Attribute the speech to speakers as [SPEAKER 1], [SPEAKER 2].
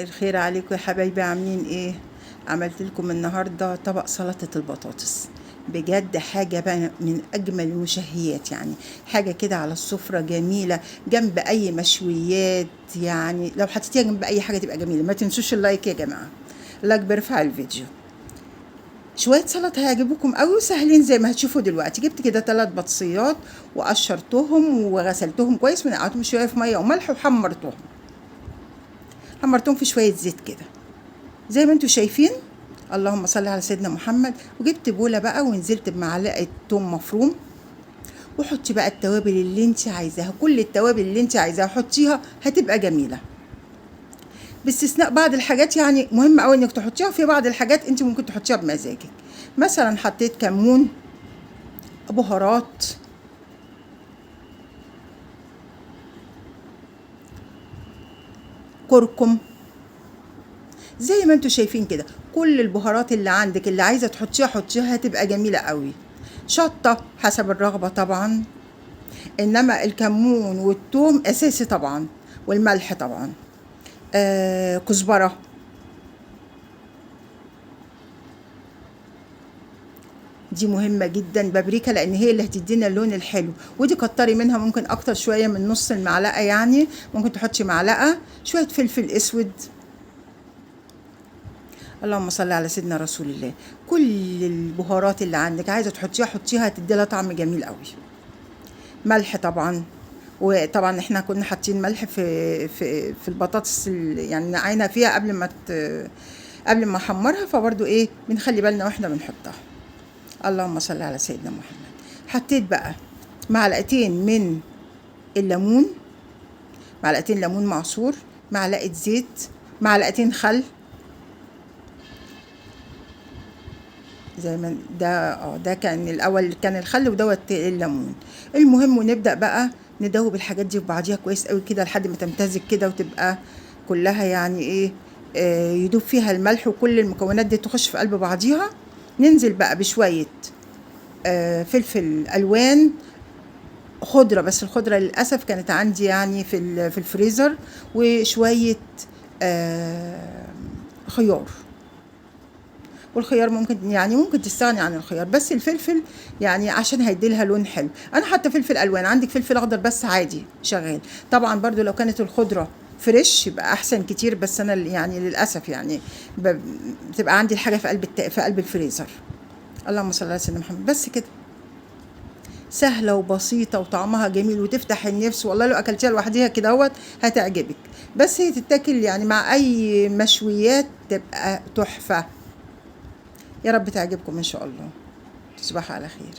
[SPEAKER 1] مساء الخير عليكم يا حبايبي، عاملين ايه؟ عملت لكم النهارده طبق سلطة البطاطس. بجد حاجة بقى من اجمل المشهيات، يعني حاجة كده على السفرة جميلة جنب اي مشويات، يعني لو حطيتيها جنب اي حاجة تبقى جميلة. ما تنسوش ال like يا جماعة، ال like بيرفع الفيديو. شوية سلطة هيعجبوكم قوي وسهلين زي ما هتشوفوا دلوقتي. جبت كده 3 بطاطسيات وقشرتهم وغسلتهم كويس ونقعتهم شوية في مية وملح وحمرتهم، حمرتهم في شوية زيت كده زي ما انتم شايفين. اللهم صل على سيدنا محمد. وجبت بوله بقى ونزلت بمعلقه توم مفروم، وحطي بقى التوابل اللي انت عايزاها، كل التوابل اللي انت عايزاها حطيها، هتبقى جميلة باستثناء بعض الحاجات. يعني مهم قوي انك تحطيها، في بعض الحاجات انت ممكن تحطيها بمزاجك. مثلا حطيت كمون، بهارات، كركم، زي ما انتوا شايفين كده. كل البهارات اللي عندك اللي عايزه تحطيها حطيها، هتبقى جميلة قوي. شطه حسب الرغبة طبعا، انما الكمون والثوم اساسي طبعا، والملح طبعا، كزبره، دي مهمة جدا، بابريكا لان هي اللي هتدينا اللون الحلو، ودي كتري منها ممكن اكتر شوية من نص المعلقة، يعني ممكن تحطي معلقه، شوية فلفل اسود. اللهم صل على سيدنا رسول الله. كل البهارات اللي عندك عايزه تحطيها حطيها، هتدي لها طعم جميل قوي. ملح طبعا، وطبعا احنا كنا حاطين ملح في في في البطاطس اللي يعني نقعنا فيها قبل ما احمرها، فبرضو ايه بنخلي بالنا واحنا بنحطها. اللهم صل على سيدنا محمد. حطيت بقى معلقتين من الليمون، معلقتين ليمون معصور، معلقه زيت، معلقتين خل زي ما ده ده كان الاول كان الخل ودوت الليمون. المهم ونبدا بقى ندوب الحاجات دي في بعضيها كويس قوي كده لحد ما تمتزج كده وتبقى كلها يعني ايه، يدوب فيها الملح وكل المكونات دي تخش في قلب بعضيها. ننزل بقى بشوية فلفل الوان خضرة، بس الخضرة للاسف كانت عندي يعني في الفريزر، وشوية خيار. والخيار ممكن يعني ممكن تستغني عن الخيار، بس الفلفل يعني عشان هيديلها لون حلو. انا حاطه فلفل الوان، عندك فلفل اخضر بس عادي شغال. طبعا برضو لو كانت الخضرة fresh يبقى احسن كتير، بس انا يعني للاسف يعني بتبقى عندي الحاجة في قلب في قلب الفريزر. اللهم صل على سيدنا محمد. بس كده سهلة وبسيطة وطعمها جميل وتفتح النفس، والله لو اكلتيها لوحديها كده اهوت هتعجبك. بس هي تتاكل يعني مع اي مشويات تبقى تحفة. يا رب تعجبكم ان شاء الله. تصبحوا على خير.